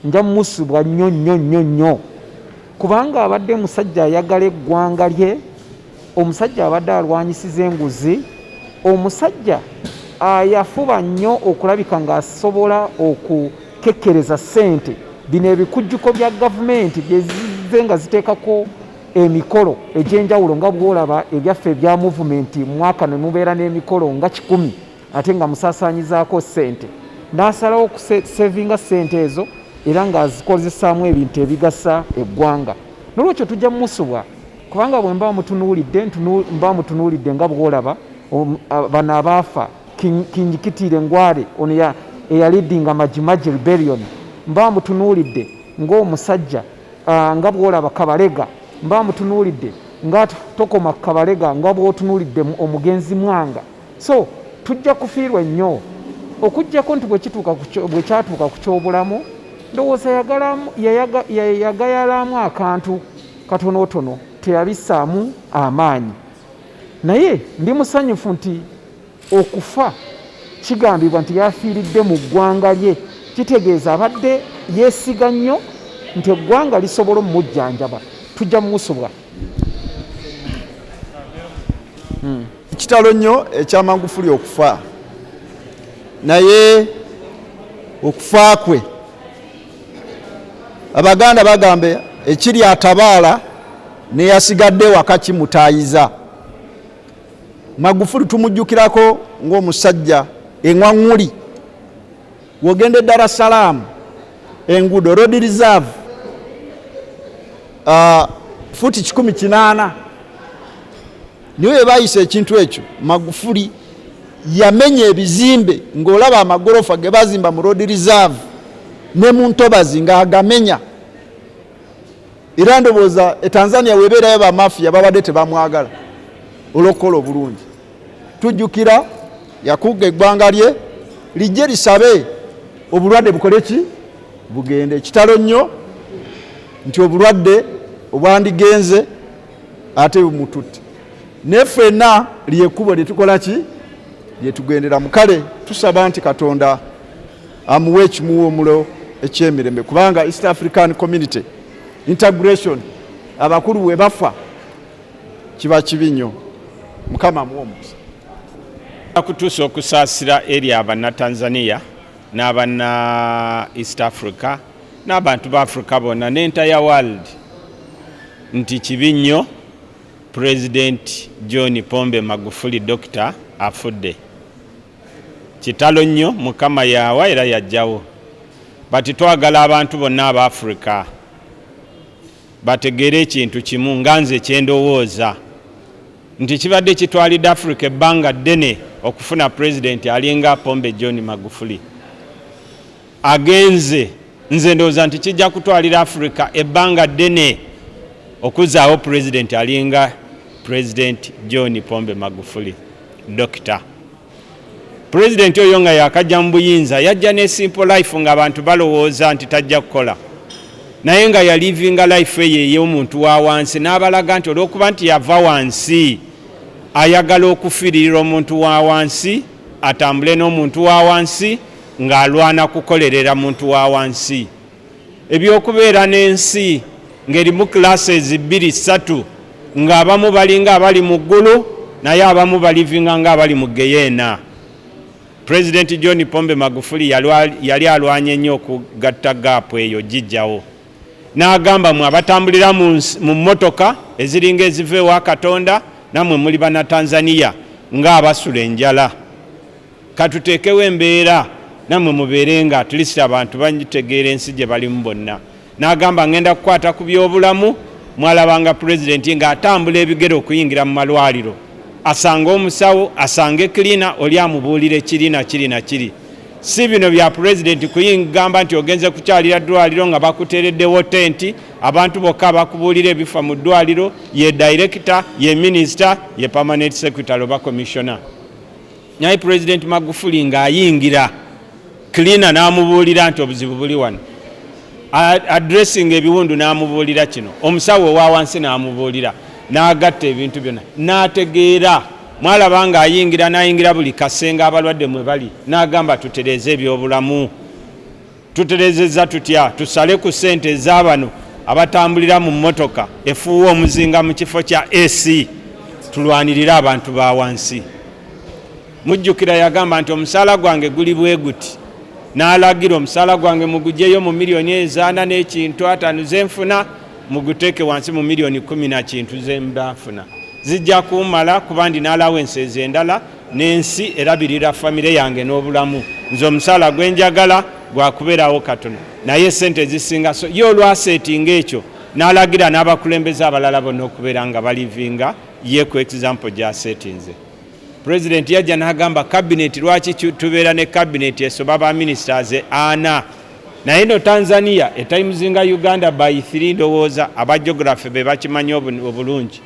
Nja musubwa nnyo nnyo nnyo nnyo, kubanga abadde musajja ayagala eggwanga lye, omusajja abadde alwanyisiza enguzi, omusajja yafuba nnyo okulabika ng'asobola okukekkereza ssente. Bino ebikujjuko bya gavumenti byezizze nga ziteekako emikolo egy'enjawulo, nga bw'olaba ebyaffe ebya movement, mwaka ne mubeera n'emikolo nga 100, ate nga musaasaanyizaako ssente. N'asalawo okusevinga ssente ezo era ng'azikozesaamu ebintu ebigasa eggwanga. Nolwekyo tujja mumusubwa, kubanga bwe mba mutunuulidde, mba mutunuulidde nga bw'olaba bano abaafa, Kinjikitile Ngwale ono eyalidinga Majimaji Rebellion, mba mutunuulidde ng'omusajja nga bw'olaba Kabalega, mba mutunuulidde nga tokoma Kabalega, nga bw'otunuulidde omugenzi Mwanga. So tujja kufiirwa nnyo, okuggyako nti bwe kyatuuka ku kyobulamu, ndowooza yagayalamu akantu katonotono, teyabissaamu amaanyi. Naye ndi musanyufu nti okufa kigambibwa nti yafiiridde mu ggwanga lye, kitegeeza abadde yeesiga nnyo nti eggwanga lisobola omujjanjaba. Tujja mumusubwa. Kitalo nnyo ekya Magufuli okufa, naye okufa kwe, Abaganda bagamba ekiri atabaala neyasigadde waka kimutaayiza. Magufuli tumujjukirako ng'omusajja eŋwaŋŋuli. Wogenda e Dar es Salaam, enguudo road reserve futi 180, niwe webayisa ekintu ekyo. Magufuli yamenya ebizimbe ng'olaba amagorofa ge bazimba mu road reserve ne mu ntobazi ng'agamenya. Era ndowooza e Tanzania webeerayo bamafiya babadde tebamwagala olw'okukola obulungi. Tujjukira yakuga eggwanga lye lijje lisabe obulwadde bukole ki, bugende. Kitalo nnyo nti obulwadde obwandigenze ate bumututte, naye ffenna lyekkubo lyetukola ki, lyetugenderamu. Kale tusaba nti Katonda amuwe ekimuwumulo ekyemirembe, kubanga East African Community integration, abakulu we bafa kiba kibi nnyo. Mukama amuwe omukisa. Akutuusa okusaasira eri Abannatanzania n'abanna East Africa n'abantu ba Africa bonna n'entire world nti kibi nnyo, President John Pombe Magufuli Dokita afudde. Kitalo nnyo, Mukama yaawa era yajjawo, but twagala abantu bonna aba Africa bategeere ekintu kimu nga nze kyendowooza nti kibadde kitwalidde Africa ebbanga ddene okufuna pulezidenti alinga Pombe John Magufuli. Agenze, nze ndowooza nti kijja kutwalira Africa ebbanga ddene okuzaawo pulezidenti alinga President John Pombe Magufuli Dokita. Pulezidenti oyo nga yakajja mu buyinza, yajja ne simple life ng'abantu balowooza nti tajja kukola, naye nga yalivinga life eyo ey'omuntu wa wansi, n'abalaga nti olw'okuba nti yava wansi, ayagala okufiiririra omuntu wa wansi, atambule n'omuntu wa wansi ng'alwana kukolerera muntu wa wansi. Ebyokubeera n'ensi ng'erimu classes bbiri ssatu, ng'abamu balinga abali mu ggulu naye abamu balivinga ng'abali mu geyeena, Pulezidenti John Pombe Magufuli yali alwanye nnyo okugatta gap eyo gijjawo, n'agamba, mwe abatambulira mu mmotoka eziringa eziva ewa Katonda, nammwe muli Bannatanzania ng'abasula enjala, katuteekewo embeera nammwe mubeere nga at least abantu bategeera ensi gye balimu bonna. N'agamba, ngenda kukwata ku byobulamu. Mwalabanga pulezidenti ng'atambula ebigere okuyingira mu malwaliro, asange omusawo, asange cleaner oli amubuulire kiri na kiri na kiri. Si bino bya pulezidenti kuyingamba nti ogenze kukyalira ddwaliro nga bakuteereddewo tenti, abantu bokka abakubuulira ebifa mu ddwaliro ye director, ye minisita, ye permanent secretary oba commissioner. Naye Pulezidenti Magufuli ng'ayingira, cleaner n'amubuulira nti obuzibu buli wano, addressing ebiwundu n'amubuulira kino, omusawo owa wansi n'amubuulira, n'agatta ebintu byonna n'ategeera. Mwalaba ng'ayingira n'ayingira buli kasenge abalwadde mwe bali, n'agamba tutereeze ebyobulamu. Tuterezezza tutya? Tusale ku ssente ez'abano abatambulira mu mmotoka efuuwa omuzinga mu kifo kya AC, tulwanirire abantu ba wansi. Mujjukira yagamba nti omusaala gwange guli bwe guti, n'alagira omusaala gwange mugugyeyo mu miliyoni ezaana n'ekintu ataano zenfuna, muguteeke wansi mu miliyoni 10 na kintu zemba nfuna, zijja kummala kuba ndi n'alawensi ezo endala n'ensi erabirira famire yange n'obulamu. Nze omusaala gwe njagala gwakubeerawo katono, naye sente ezisinga. So ye olwaseetinga ekyo n'alagira n'abakulembeze abalala bonna okubeera nga balivinga ye ku example gy'aseetinze. Pulezidenti yajja n'agamba kabineti, lwaki tubeera ne kabineti esoba ba ministers ana? Naye no Tanzania etimesinga Uganda by 3, ndowooza aba geography be bakimanyi obulungi.